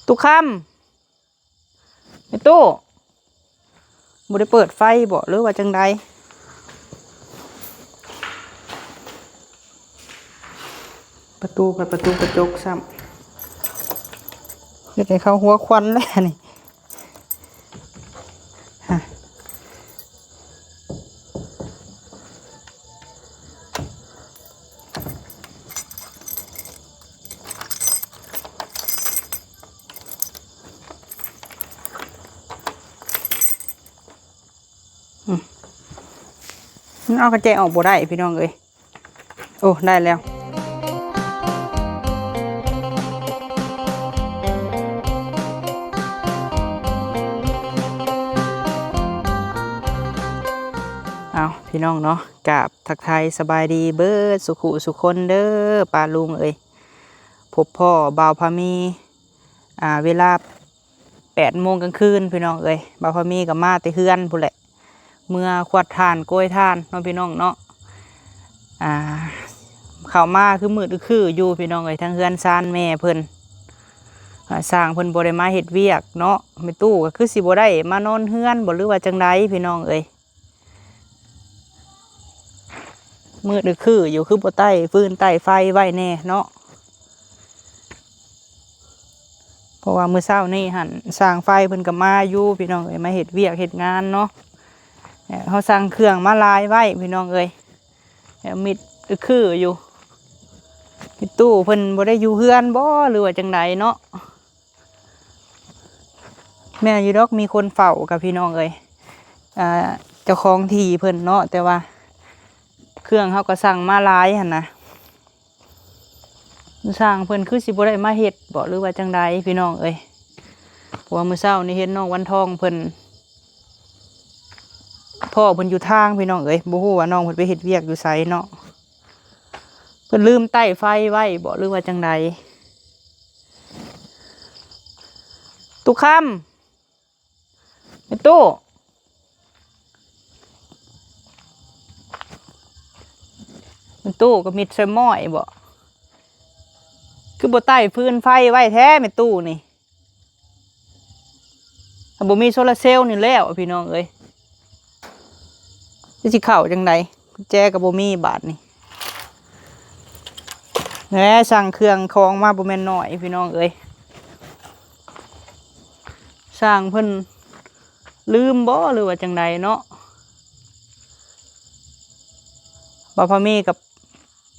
ຕຸຄຳ ແມ່ຕູ້ ບໍ່ໄດ້ເປີດໄຟບໍ ຫຼືວ່າຈັ່ງໃດ? ປະຕູ ປະຕູກະຈົກຊ້ຳ ເຮັດໃຫ້ເຂົາຫົວຄວັນແລ້ວນີ້. ອືມ ມັນເອົາກະແຈອອກບໍ່ໄດ້ພີ່ນ້ອງເອີຍ. ໂອ້ ໄດ້ແລ້ວ. ເອົາ ພີ່ນ້ອງເນາະ ກາບທັກທາຍສະບາຍດີເບີດສຸຂູສຸຄົນເດີ ປ້າລຸງເອີຍ. ພົບພໍ້ບ່າວພາມີ ອ່າ ເວລາ ແປດໂມງກາງຄືນພີ່ນ້ອງເອີຍ. ບ່າວພາມີກໍມາແຕ່ເຮືອນພຸ້ນແຫຼະ ເມືອຂວດຖ່ານໂກຍຖ່ານເນາະພີ່ນ້ອງເນາະ. ອ່າ ເຂົ້າມາຄືມືດອຶກຄືຢູ່ພີ່ນ້ອງເອີຍ ທາງເຮືອນຊານແມ່ເພິ່ນ. ອ່າ ຊ່າງເພິ່ນບໍ່ໄດ້ມາເຮັດວຽກເນາະ ແມ່ຕູ້ກໍຄືຊິບໍ່ໄດ້ມານອນເຮືອນບໍ ຫຼືວ່າຈັ່ງໃດພີ່ນ້ອງເອີຍ. ມືດອຶກຄືຢູ່ ຄືບໍ່ໄຕ້ຟືນໄຕ້ໄຟໄວ້ແດ່ເນາະ. ເພາະວ່າມື້ເຊົ້ານີ້ຫັ້ນ ຊ່າງໄຟເພິ່ນກໍມາຢູ່ພີ່ນ້ອງເອີຍ ມາເຮັດວຽກເຮັດງານເນາະ. ເຮົາສັ່ງເຄື່ອງມາຫຼາຍໄວ້ພີ່ນ້ອງເອີຍ ມິດອຶກຄືຢູ່. ແມ່ຕູ້ເພິ່ນບໍ່ໄດ້ຢູ່ເຮືອນບໍ ຫຼືວ່າຈັ່ງໃດເນາະ. ແມ່ນຢູ່ດອກ ມີຄົນເຝົ້າກັບພີ່ນ້ອງເອີຍ ອ່າ ເຈົ້າຂອງທີ່ເພິ່ນເນາະ ແຕ່ວ່າເຄື່ອງເຮົາກໍສັ່ງມາຫຼາຍຫັ້ນນະ. ຊ່າງເພິ່ນຄືຊິບໍ່ໄດ້ມາເຮັດບໍ ຫຼືວ່າຈັ່ງໃດພີ່ນ້ອງເອີຍ. ເພາະວ່າມື້ເຊົ້ານີ້ເຫັນນ້ອງວັນທອງເພິ່ນ ພໍ່ເພິ່ນຢູ່ທາງພີ່ນ້ອງເອີຍ ບໍ່ຮູ້ວ່ານ້ອງເພິ່ນໄປເຮັດວຽກຢູ່ໃສເນາະ. ເພິ່ນລືມໄຕ້ໄຟໄວ້ບໍ ຫຼືວ່າຈັ່ງໃດ? ຕຸຄຳ ແມ່ຕູ້ ແມ່ຕູ້ກໍມິດໃສ່ໝ້ອຍບໍ ຄືບໍ່ໄຕ້ຟືນໄຟໄວ້ແທ້ແມ່ຕູ້ນີ້. ຖ້າບໍ່ມີໂຊລາເຊວນີ້ແລ້ວພີ່ນ້ອງເອີຍ ຈະຊິເຂົ້າຈັ່ງໃດ? ກຸນແຈກໍບໍ່ມີບາດນີ້. ແໝ ສັ່ງເຄື່ອງຂອງມາບໍ່ແມ່ນໜ້ອຍພີ່ນ້ອງເອີຍ. ຊ່າງເພິ່ນລືມບໍ ຫຼືວ່າຈັ່ງໃດເນາະ? ບ່າວພາມີກັບ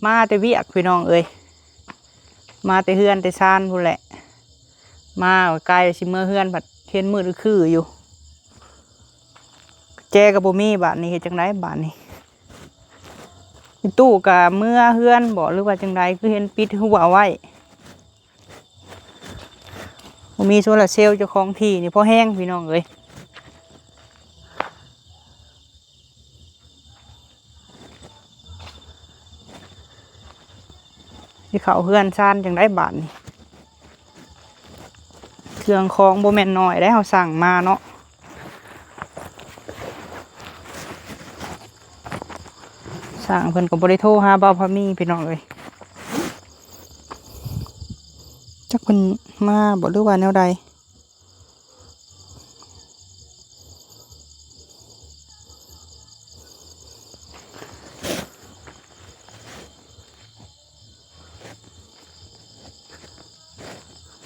ມາແຕ່ວຽກພີ່ນ້ອງເອີຍ ມາແຕ່ເຮືອນແຕ່ຊານພຸ້ນແຫຼະ. ມາກາຍຊິເມືອເຮືອນ ພັດເຫັນມືດອຶກຄືຢູ່. ແຈກໍບໍ່ມີບາດນີ້ ເຮັດຈັ່ງໃດບາດນີ້? ແມ່ຕູ້ກໍເມືອເຮືອນບໍ ຫຼືວ່າຈັ່ງໃດ ຄືເຫັນປິດຮົ້ວໄວ້? ບໍ່ມີໂຊລາເຊວ ເຈົ້າຂອງທີ່ນີ້ພໍແຮງພີ່ນ້ອງເອີຍ. ຊິເຂົ້າເຮືອນຊານຈັ່ງໃດບາດນີ້? ເຄື່ອງຂອງບໍ່ແມ່ນໜ້ອຍເດ້ ເຮົາສັ່ງມາເນາະ. ຊ່າງເພິ່ນກໍບໍ່ໄດ້ໂທຫາບ່າວພາມີພີ່ນ້ອງເອີຍ ຈັກເພິ່ນມາບໍ ຫຼືວ່າແນວໃດ?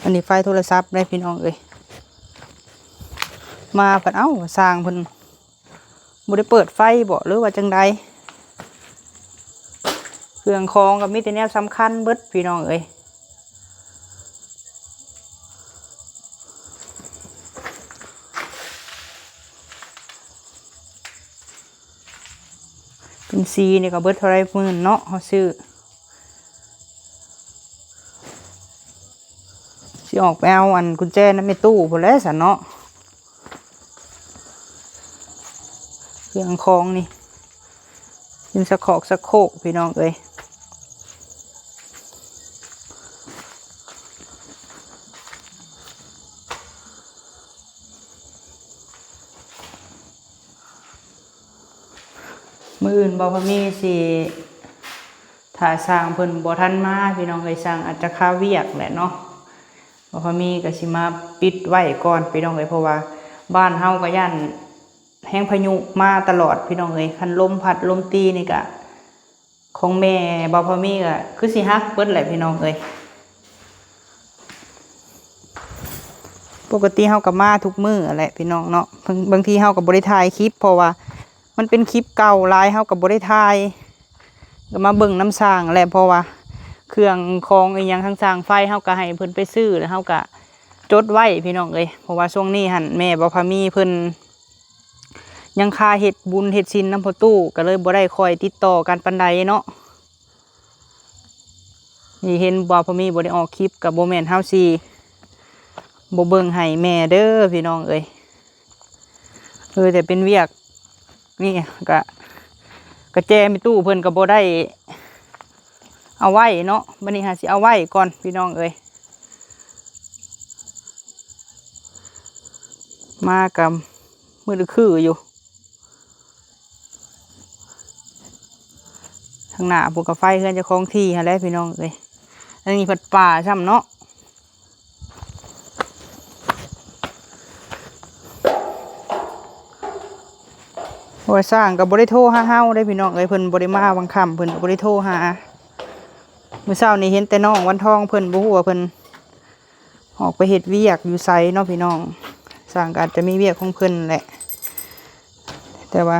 ອັນນີ້ໄຟໂທລະສັບເດ້ພີ່ນ້ອງເອີຍ ມາພັດ ເອົ້າ ຊ່າງເພິ່ນ ບໍ່ໄດ້ເປີດໄຟບໍ ຫຼືວ່າຈັ່ງໃດ? ເຄື່ອງຂອງກໍມີແຕ່ແນວສຳຄັນເບິດພີ່ນ້ອງເອີຍ. ເປັນສີ່ນີ້ກໍເບິດເທົ່າໃດໝື່ນເນາະ ເຮົາຊື້. ຊິອອກໄປເອົາອັນກຸນແຈນຳແມ່ຕູ້ພຸ້ນແຫຼະຊັ້ນເນາະ. ເຄື່ອງຂອງນີ້ ເປັນສະຄອກສະໂຄກພີ່ນ້ອງເອີຍ. ມື້ອື່ນບໍ່ພະມີຊິ ຖ້າຊ່າງເພິ່ນບໍ່ທັນມາ ພີ່ນ້ອງເອີຍ, ຊ່າງອາດຈະຄາວຽກແຫຼະເນາະ. ບໍ່ພໍມີກໍຊິມາປິດໄວ້ກ່ອນພີ່ນ້ອງເອີຍ ເພາະວ່າບ້ານເຮົາກໍຢ້ານແຮງພາຍຸມາຕະຫຼອດພີ່ນ້ອງເອີຍ ຄັນລົມພັດລົມຕີນີ້ກະ ຂອງແມ່ບ່າວພາມີກໍຄືຊິຫັກເບິດແຫຼະພີ່ນ້ອງເອີຍ. ປົກກະຕິເຮົາກໍມາທຸກມື້ແຫຼະພີ່ນ້ອງເນາະ ບາງ ບາງທີເຮົາກໍບໍ່ໄດ້ຖ່າຍຄລິບ ເພາະວ່າມັນເປັນຄລິບເກົ່າຫຼາຍ ເຮົາກໍບໍ່ໄດ້ຖ່າຍ ກໍມາເບິ່ງນຳຊ່າງແຫຼະ ເພາະວ່າເຄື່ອງຂອງອີ່ຫຍັງທາງຊ່າງໄຟເຮົາກໍໃຫ້ເພິ່ນໄປຊື້ ແລ້ວເຮົາກໍຈົດໄວ້ພີ່ນ້ອງເອີຍ ເພາະວ່າຊ່ວງນີ້ຫັ້ນແມ່ບ່າວພາມີເພິ່ນ ຍັງຄາເຮັດບຸນເຮັດສິນນຳພໍ່ຕູ້ ກໍເລີຍບໍ່ໄດ້ຄ່ອຍຕິດຕໍ່ກັນປານໃດເນາະ. ທີ່ເຫັນບ່າວພາມີບໍ່ໄດ້ອອກຄລິບ ກໍບໍ່ແມ່ນເຮົາຊິບໍ່ເບິ່ງໃຫ້ແມ່ເດີພີ່ນ້ອງເອີຍ ເອີ ແຕ່ເປັນວຽກນີ້ກະ ກະແຈແມ່ຕູ້ເພິ່ນກໍບໍ່ໄດ້ເອົາໄວ້ເນາະ ບັດນີ້ຫາຊິເອົາໄວ້ກ່ອນພີ່ນ້ອງເອີຍ. ມາກໍມືດຄືຢູ່ ທາງໜ້າພຸ້ນກໍໄຟເຮືອນເຈົ້າຂອງທີ່ຫັ້ນແຫຼະພີ່ນ້ອງເອີຍ ອັນນີ້ພັດປ່າຊ້ຳເນາະ. ເພາະວ່າຊ່າງກໍບໍ່ໄດ້ໂທຫາເຮົາເດ້ພີ່ນ້ອງເອີຍ ເພິ່ນບໍ່ໄດ້ມາຫວ່າງຄ່ຳ ເພິ່ນກໍບໍ່ໄດ້ໂທຫາ ມື້ເຊົ້ານີ້ເຫັນແຕ່ນ້ອງວັນທອງ ເພິ່ນບໍ່ຮູ້ວ່າເພິ່ນ ອອກໄປເຮັດວຽກຢູ່ໃສເນາະພີ່ນ້ອງ ຊ່າງກໍອາດຈະມີວຽກຂອງເພິ່ນແຫຼະ ແຕ່ວ່າ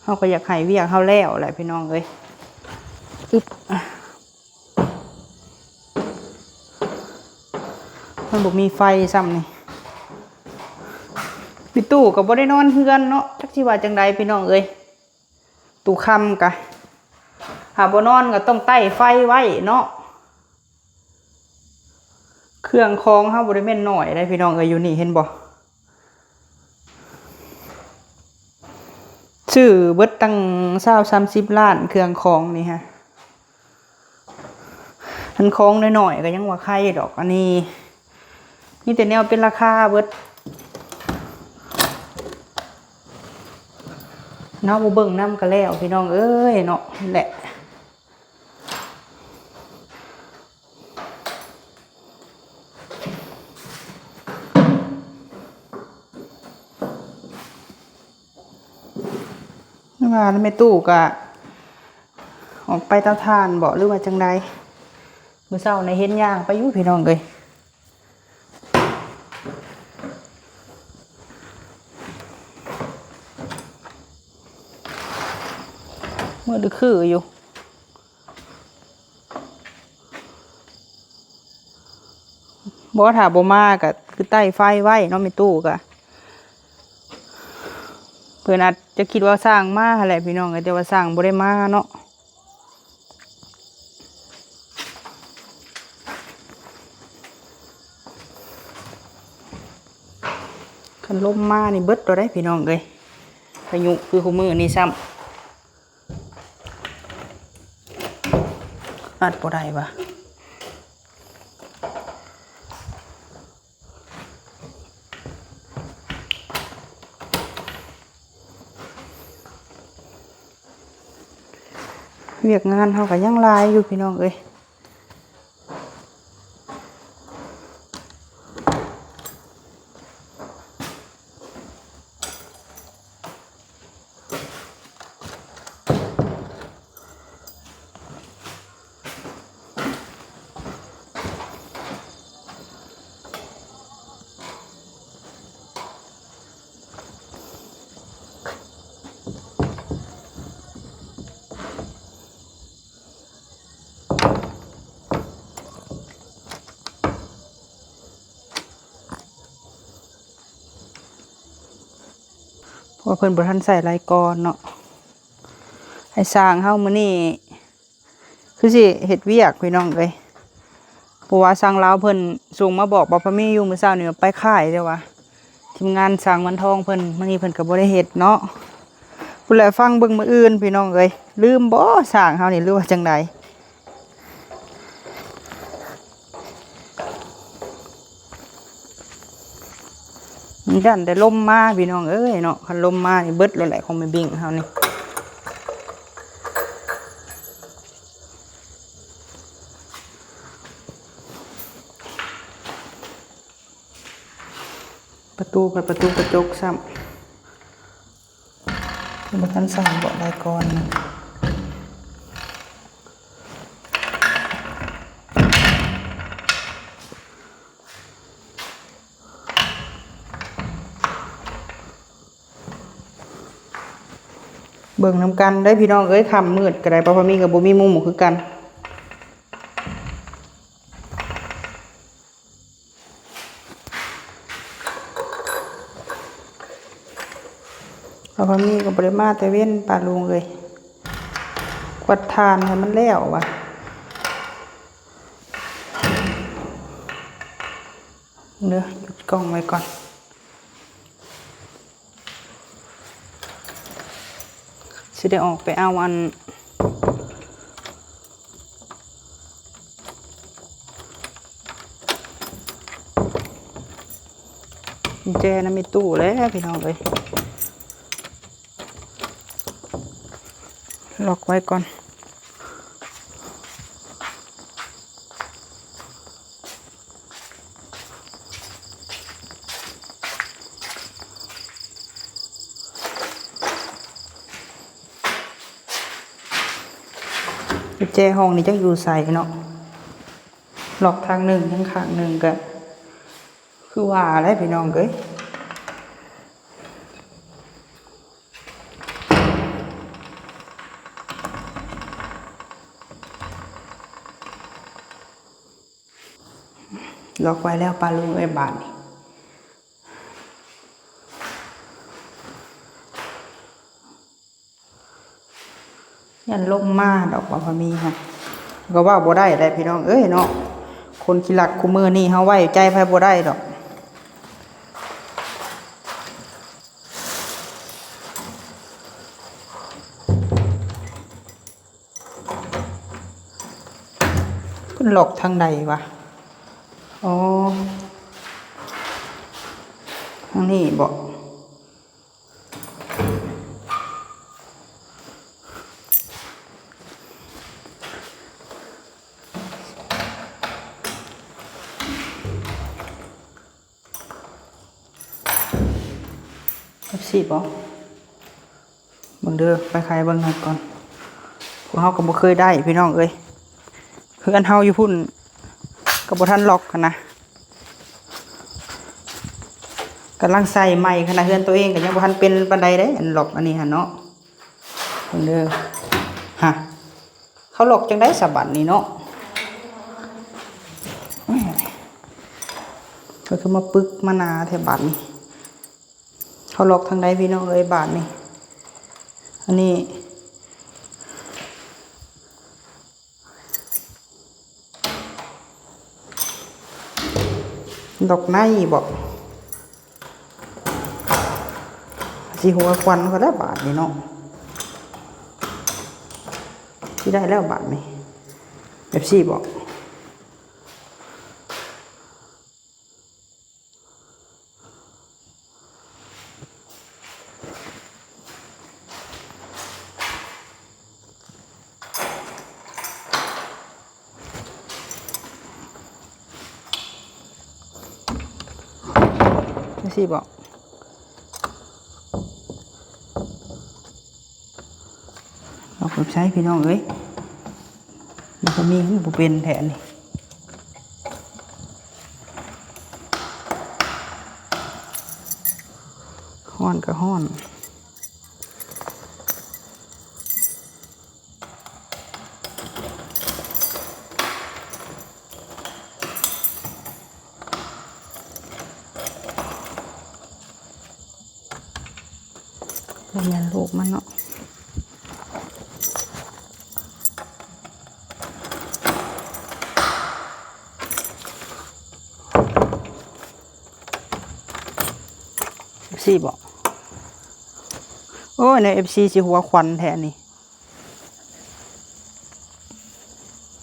ເຮົາກໍຢາກໃຫ້ວຽກເຮົາແລ້ວແຫຼະພີ່ນ້ອງເອີຍ. ອຶບ ມັນບໍ່ມີໄຟຊ້ຳນີ້ ແມ່ຕູ້ກໍບໍ່ໄດ້ນອນເຮືອນເນາະ ຈັກຊິວ່າຈັ່ງໃດພີ່ນ້ອງເອີຍ. ຕູ້ຄ່ຳກະ ຫາບໍ່ນອນກໍຕ້ອງໄຕ້ໄຟໄວ້ເນາະ ເຄື່ອງຂອງເຮົາບໍ່ໄດ້ແມ່ນໜ້ອຍເດ້ພີ່ນ້ອງເອີຍ ຢູ່ນີ້ເຫັນບໍ່ ຊື້ເບິດຕັ້ງຊາວສາມສິບລ້ານ ເຄື່ອງຂອງນີ້ຮະ. ອັນຂອງນ້ອຍໆກໍຍັງວ່າໄຄດອກ ອັນນີ້ມີແຕ່ແນວເປັນລາຄາເບິດ ເນາະ ບໍ່ເບິ່ງນຳກໍແລ້ວພີ່ນ້ອງເອີຍເນາະ ນີ້ແຫຼະ ວ່າແມ່ຕູ້ກໍ ອອກໄປເຕົາຖ່ານບໍ ຫຼືວ່າຈັ່ງໃດ? ມື້ເຊົ້ານີ້ເຫັນຍ່າງໄປຢູ່ພີ່ນ້ອງເອີຍ ມືດຄືຢູ່ ບໍ່ ຖ້າບໍ່ມາກໍຄືໄຕ້ໄຟໄວ້ເນາະ ແມ່ຕູ້ກໍ ເພິ່ນອາດຈະຄິດວ່າຊ່າງມາຫັ້ນແຫຼະພີ່ນ້ອງເອີຍ ແຕ່ວ່າຊ່າງບໍ່ໄດ້ມາເນາະ ຄັນລົມມານີ້ເບິດໂຕໃດພີ່ນ້ອງເອີຍ ພາຍຸຄືຄູ່ມື້ນີ້ຊ້ຳ. ອັດບໍ່ໄດ້ຫວາ ວຽກງານເຮົາກໍຍັງຫຼາຍຢູ່ພີ່ນ້ອງເອີຍ. ເພາະວ່າເພິ່ນບໍ່ທັນໃສ່ໄລກອນເນາະ ອ້າຍຊ່າງເຮົາມື້ນີ້ຄືຊິເຮັດວຽກພີ່ນ້ອງເອີຍ ເພາະວ່າຊ່າງລາວເພິ່ນສົ່ງມາບອກບ່າວພາມີຢູ່ມື້ເຊົ້ານີ້ວ່າໄປຄ້າຍ ແຕ່ວ່າທີມງານຊ່າງວັນທອງເພິ່ນ ມື້ນີ້ເພິ່ນກໍບໍ່ໄດ້ເຮັດເນາະ ພຸ້ນແຫຼະ ຟັງເບິ່ງມື້ອື່ນພີ່ນ້ອງເອີຍ ລືມບໍ່ຊ່າງເຮົານີ້ ຫຼືວ່າຈັ່ງໃດ? ຢ້ານແຕ່ລົມມາພີ່ນ້ອງເອີຍເນາະ ຄັນລົມມານີ້ເບິດໂລດແຫຼະຂອງແມ່ບິ້ງເຮົານີ້. ປະຕູ ເປີດປະຕູກະຈົກຊ້ຳ ຍັງບໍ່ທັນໃສ່ເບາະໄດ້ກ່ອນ. ເບິ່ງນຳກັນເດີ້ພີ່ນ້ອງເອີຍ ຄ່ຳມືດກະໄດ້ ປາພາມີກະບໍ່ມີໝູ່ຄືກັນ. ປາພາມີກະບໍ່ໄດ້ມາແຕ່ເວັນ ປ້າລຸງເອີຍ ກວາດຖ່ານໃຫ້ມັນແລ້ວວ່າ. ເດີ ຢຸດກ້ອງໄວ້ກ່ອນ ຊິໄດ້ອອກໄປເອົາອັນ ກຸນແຈນຳແມ່ຕູ້ແຫຼະພີ່ນ້ອງເອີຍ ລັອກໄວ້ກ່ອນ. ແຈຫ້ອງນີ້ຈັກຢູ່ໃສເນາະ ລັອກທາງໜຶ່ງ ທາງຂ້າງໜຶ່ງກະຄືວ່າແຫຼະພີ່ນ້ອງເອີຍ. ລັອກໄວ້ແລ້ວປ້າລຸງເອີຍ ບາດນີ້ ຢ້ານລົມມາດອກວ່າ ພາມີຫັ້ນ ກະເວົ້າບໍ່ໄດ້ແຫຼະພີ່ນ້ອງເອີຍເນາະ ຄົນຂີ້ລັກຄູ່ມື້ນີ້ ເຮົາໄວ້ໃຈໃຜບໍ່ໄດ້ດອກ. ເພິ່ນລັອກທາງໃດວະ? ອໍ ທາງນີ້ບໍ? ເອັບຊີບໍ? ເບິ່ງເດີ ໄປໄຂເບິ່ງໃຫ້ກ່ອນ ພວກເຮົາກະບໍ່ເຄີຍໄດ້ພີ່ນ້ອງເອີຍ ເຮືອນເຮົາຢູ່ພຸ້ນກະບໍ່ທັນລັອກຫັ້ນນະ ກຳລັງໃສ່ໃໝ່ຫັ້ນນະ ເຮືອນໂຕເອງກະຍັງບໍ່ທັນເປັນປານໃດເດ້ ອັນລັອກອັນນີ້ຫັ້ນເນາະ ເບິ່ງເດີ ຮະ. ເຂົາລັອກຈັ່ງໃດສະບາດນີ້ເນາະ ກະຄືມາປຶກມາໜາແທ້ບາດນີ້ ເຂົາລັອກທາງໃດພີ່ນ້ອງເອີຍບາດນີ້ ອັນນີ້ລັອກໃນບໍ? ຊິຫົວຄວັນເຂົາແລ້ວບາດນີ້ເນາະ ຊິໄດ້ແລ້ວບາດນີ້ ເອັບຊີບໍ? ຈັ່ງຊີ້ບໍ? ເອົາໄປໃຊ້ພີ່ນ້ອງເອີຍ ມັນກະມີ ມັນບໍ່ເປັນແທ້ນີ້ ຮ້ອນກະຮ້ອນ. ບໍ່ແມ່ນລູກມັນເນາະ ເອັບຊີບໍ? ໂອ້ຍ ແນວເອັບຊີຊິຫົວຄວັນແທ້ນີ້.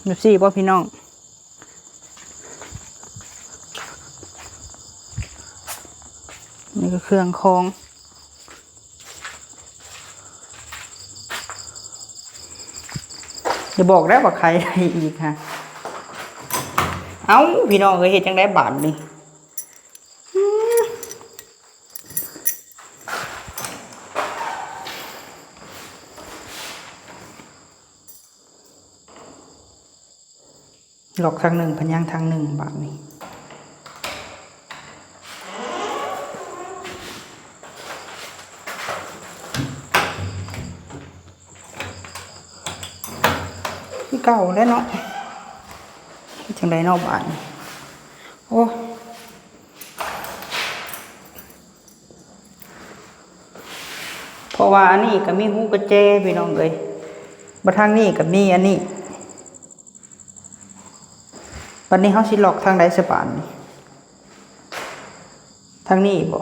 ແບບຊີ້ບໍ່ພີ່ນ້ອງ? ນີ້ກະເຄື່ອງຂອງ ຢ່າບອກໄດ້ວ່າໄຂໄດ້ອີກຫະ. ເອົ້າ ພີ່ນ້ອງເອີຍ ເຮັດຈັ່ງໃດບາດນີ້? ອືມ ລັອກທາງໜຶ່ງ ພັດຍັງທາງໜຶ່ງບາດນີ້ ຄືເກົ່າແຫຼະເນາະ ເຮັດຈັ່ງໃດເນາະບາດນີ້ ໂອ້ ເພາະວ່າອັນນີ້ກໍມີຮູກະແຈພີ່ນ້ອງເອີຍ ບັດທາງນີ້ກໍມີອັນນີ້ ບັດນີ້ເຮົາຊິລັອກທາງໃດຊະບາດນີ້ ທາງນີ້ບໍ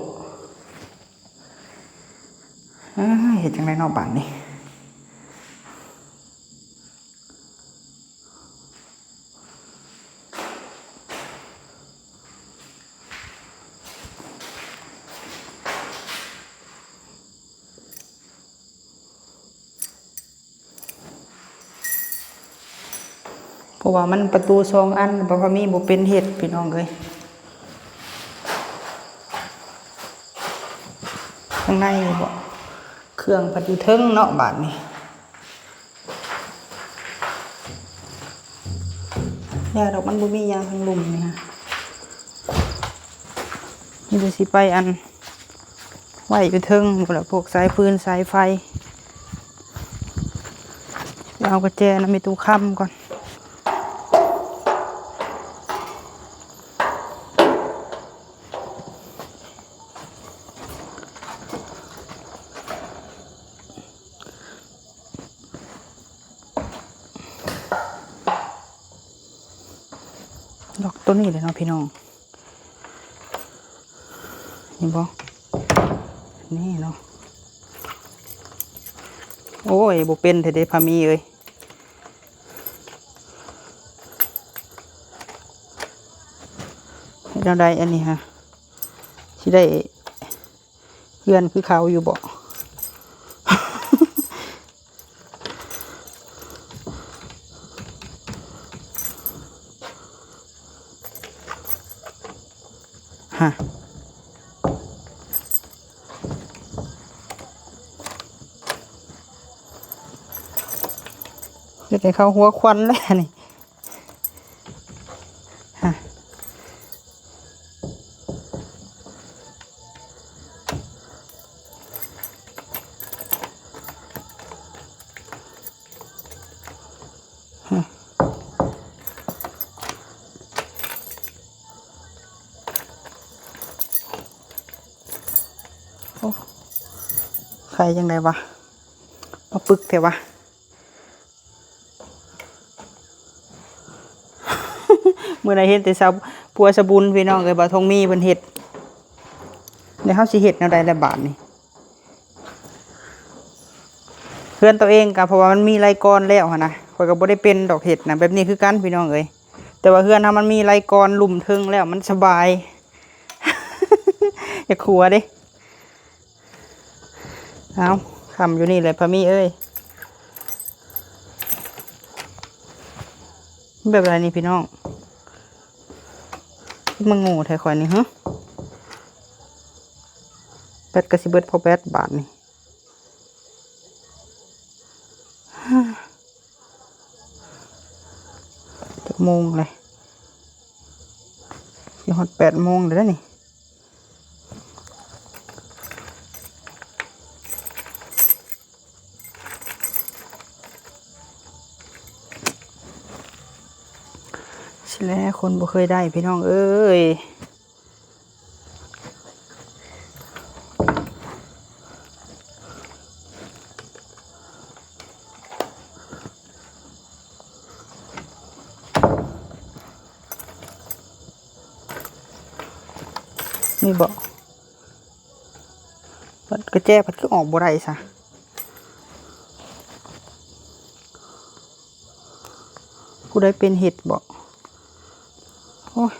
ເອີ ເຮັດຈັ່ງໃດເນາະບາດນີ້. ເພາະວ່າມັນປະຕູສອງອັນ ບໍ່ ບໍ່ມີ ບໍ່ເປັນເຮັດ ພີ່ນ້ອງເອີຍ ທາງໃນນີ້ບໍ ເຄື່ອງພັດຢູ່ເທິງເນາະບາດນີ້. ຢ່າດອກ ມັນບໍ່ມີຫຍັງທາງລຸ່ມນີ້ນະ ມີແຕ່ຊິໄປອັນ ໄວ້ຢູ່ເທິງພຸ້ນລະ ພວກສາຍຟືນສາຍໄຟ ໄປເອົາກະແຈນຳແມ່ຕູ້ຄຳກ່ອນ. ດອກໂຕນີ້ແຫຼະເນາະພີ່ນ້ອງ ເຫັນບໍ່ ນີ້ເນາະ ໂອ້ຍ ບໍ່ເປັນແທ້ເດ ພາມີເອີຍ. ເຮັດແນວໃດອັນນີ້ຫະ ຊິໄດ້ເຮືອນຄືເຂົາຢູ່ບໍ? ຮະ ເຮັດໃຫ້ເຂົາຫົວຄວັນແລ້ວນີ້ ຮະ. ໂອ້ ໄຄຈັ່ງໃດວະ ມາປຶກແທ້ວະ. ມື້ໃດເຫັນແຕ່ຊາວ ຜົວຊາບຸນ ພີ່ນ້ອງເອີຍ ບ່າວທອງມີເພິ່ນເຮັດ ແລ້ວເຮົາຊິເຮັດແນວໃດລະບາດນີ້? ເຮືອນໂຕເອງກະ ເພາະວ່າມັນມີໄລກອນແລ້ວຫັ້ນນະ ຂ້ອຍກະບໍ່ໄດ້ເປັນດອກເຮັດນະ ແບບນີ້ຄືກັນ ພີ່ນ້ອງເອີຍ ແຕ່ວ່າເຮືອນເຮົາມັນມີໄລກອນລຸ່ມເທິງແລ້ວ ມັນສະບາຍ ຢາກຂົວເດ້. ເອົາ ຄ່ຳຢູ່ນີ້ແຫຼະພາມີເອີຍ. ແບບໃດນີ້ພີ່ນ້ອງ? ຄືມາໂງ່ແທ້ຂ້ອຍນີ້ ຫື? ແບັດກະຊິເບິດພໍແບັດບາດນີ້. ຈັກໂມງແລ້ວ? ຊິຮອດແປດໂມງແລ້ວເດ້ນີ້. ຊິແລ ຄົນບໍ່ເຄີຍໄດ້ ພີ່ນ້ອງເອີຍ. ນີ້ບໍ? ບັດກະແຈພັດຄືອອກບໍ່ໄດ້ຊະ? ຜູ້ໃດເປັນເຮັດບໍ? ໂອ້ຍ.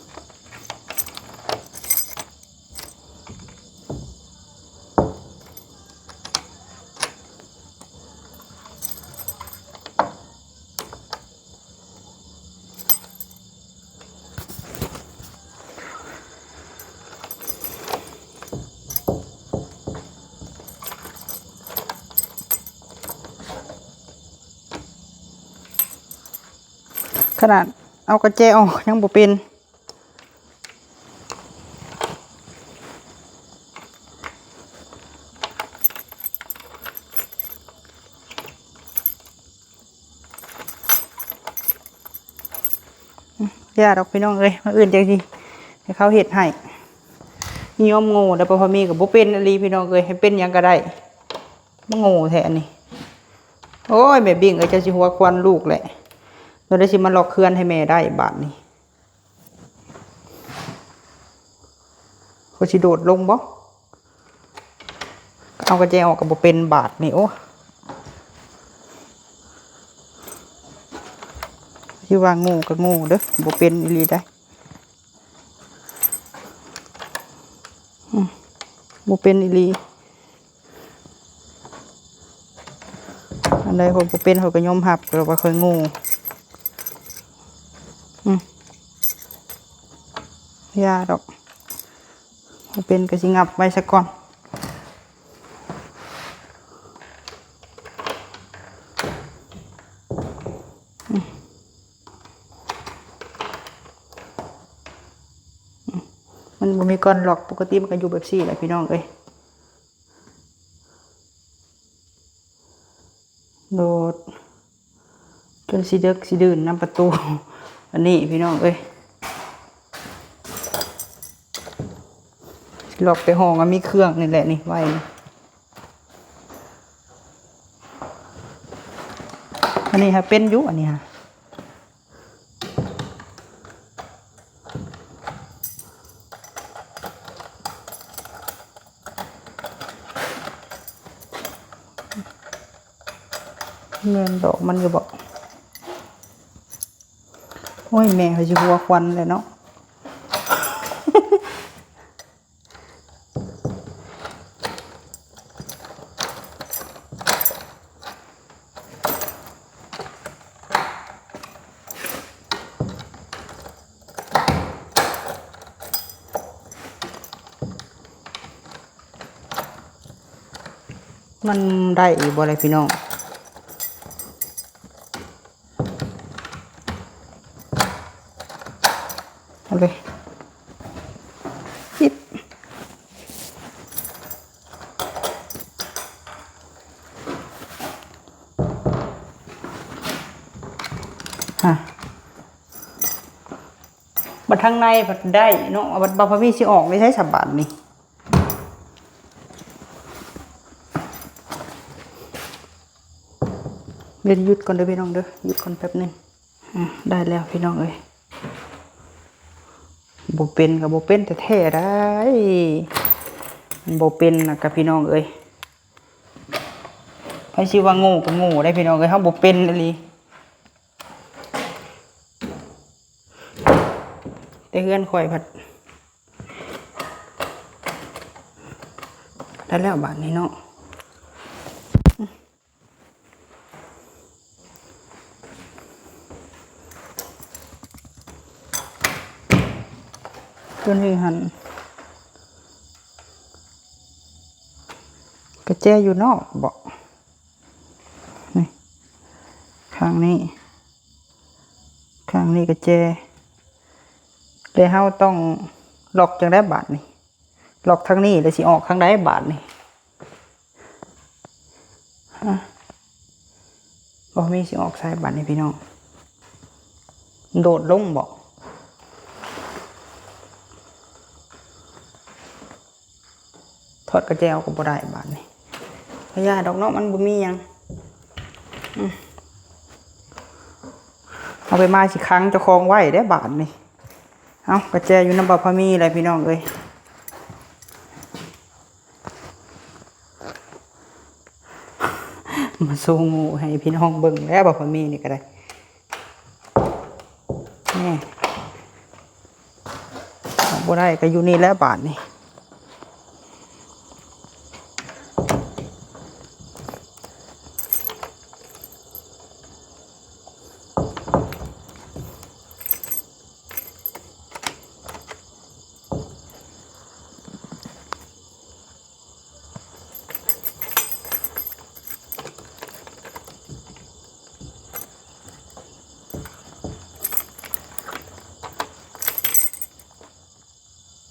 ໂ ຂະໜາດເອົາກະແຈອອກຍັງບໍ່ເປັນ. ຢ່າດອກພີ່ນ້ອງເອີຍ ມື້ອື່ນຈັ່ງຊິໃຫ້ເຂົາເຮັດໃຫ້. ຍອມໂງ່ແລ້ວ ພໍ່ພາມີກໍບໍ່ເປັນອີ່ຫຼີພີ່ນ້ອງເອີຍ ໃຫ້ເປັນຫຍັງກໍໄດ້. ມາໂງ່ແທ້ອັນນີ້. ໂອ້ຍ ແມ່ບິ້ງເອີຍ ເຈົ້າຊິຫົວຄວັນລູກແຫຼະ. ໂດນໄດ້ຊິມາລັອກເຮືອນໃຫ້ແມ່ໄດ້ບາດນີ້. ຂ້ອຍຊິໂດດລົງບໍ່? ເອົາກະແຈອອກກໍບໍ່ເປັນບາດນີ້. ໂອ້ ຊິວ່າໂງ່ກໍໂງ່ເດີ້ ບໍ່ເປັນອີ່ຫຼີໄດ໋. ອືມ ບໍ່ເປັນອີ່ຫຼີ. ອັນໃດຂ້ອຍບໍ່ເປັນ ຂ້ອຍກໍຍອມຮັບ ແຕ່ວ່າຂ້ອຍໂງ່. ອືມ ຢ່າດອກ ບໍ່ເປັນກໍຊິຫງັບໄວ້ສາກ່ອນ. ອືມ ມັນບໍ່ມີກ້ອນລັອກ ປົກກະຕິມັນກໍຢູ່ແບບຊີ້ແຫຼະພີ່ນ້ອງເອີຍ. ໂດດ ຈົນຊິເດິກຊິດື່ນນຳປະຕູ ອັນນີ້ພີ່ນ້ອງເອີຍ. ລັອກແຕ່ຫ້ອງ ອາ ມີເຄື່ອງນີ້ແຫຼະນີ້ ໄວ້ນີ້. ອັນນີ້ຫາເປັນຢູ່ ອັນນີ້ຫາ. ແມ່ນດອກມັນຢູ່ບໍ? ໂອ້ຍ ແມ່ຂ້ອຍຊິຫົວຄວັນແລ້ວເນາະ. ມັນໄດ້ອີກບໍ່ລະພີ່ນ້ອງ? ເອົາເລີຍ ອິບ ຮະ ບັດທາງໃນພັດໄດ້ເນາະ ບັດ ບັດບໍ່ມີຊິອອກໄດ້ໃຊ້ສະບາດນີ້. ດຽວຢຸດກ່ອນເດີພີ່ນ້ອງເດີ ຢຸດກ່ອນແປັບໜຶ່ງ. ອາ ໄດ້ແລ້ວພີ່ນ້ອງເອີຍ ບໍ່ເປັນກໍບໍ່ເປັນແທ້ໆ ໄດ້ ມັນບໍ່ເປັນນະກະພີ່ນ້ອງເອີຍ. ໃຜຊິວ່າໂງ່ກໍໂງ່ໄດ໋ພີ່ນ້ອງເອີຍ ເຮົາບໍ່ເປັນອີ່ຫຼີ. ແຕ່ເຮືອນຂ້ອຍພັດ ໄດ້ແລ້ວບາດນີ້ເນາະ. ຕົວນີ້ຫັ້ນ ກະແຈຢູ່ນອກບໍ? ນີ້ ຂ້າງນີ້ ຂ້າງນີ້ກະແຈ ແຕ່ເຮົາຕ້ອງລັອກຈັ່ງໃດບາດນີ້? ລັອກທາງນີ້ແລ້ວຊິອອກທາງໃດບາດນີ້? ຮະ ບໍ່ມີຊິອອກໃສບາດນີ້ພີ່ນ້ອງ? ໂດດລົງບໍ? ຖອດກະແຈອອກກໍບໍ່ໄດ້ບາດນີ້. ກະຢ່າດອກເນາະ ມັນບໍ່ມີຫຍັງ. ອືມ ເອົາໄປມາຊິຂັງເຈົ້າຂອງໄວ້ເດ້ບາດນີ້. ເອົາ ກະແຈຢູ່ນຳບ່າວພາມີແຫຼະພີ່ນ້ອງເອີຍ. ມາໂຊໂງ່ໃຫ້ພີ່ນ້ອງເບິ່ງແລ້ວ ບ່າວພາມີນີ້ກໍໄດ້. ນີ້ ອອກບໍ່ໄດ້ກໍຢູ່ນີ້ແຫຼະບາດນີ້. ເ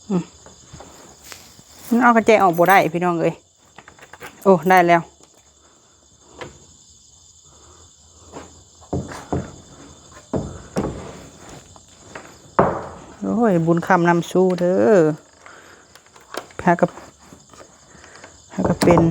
อืม มันเอากระแจออกบ่ได้พี่น้องเอ้ย โอ้ ได้แล้ว โอ้ย บุญคำนำสู้เด้อ หากะ หากะเป็น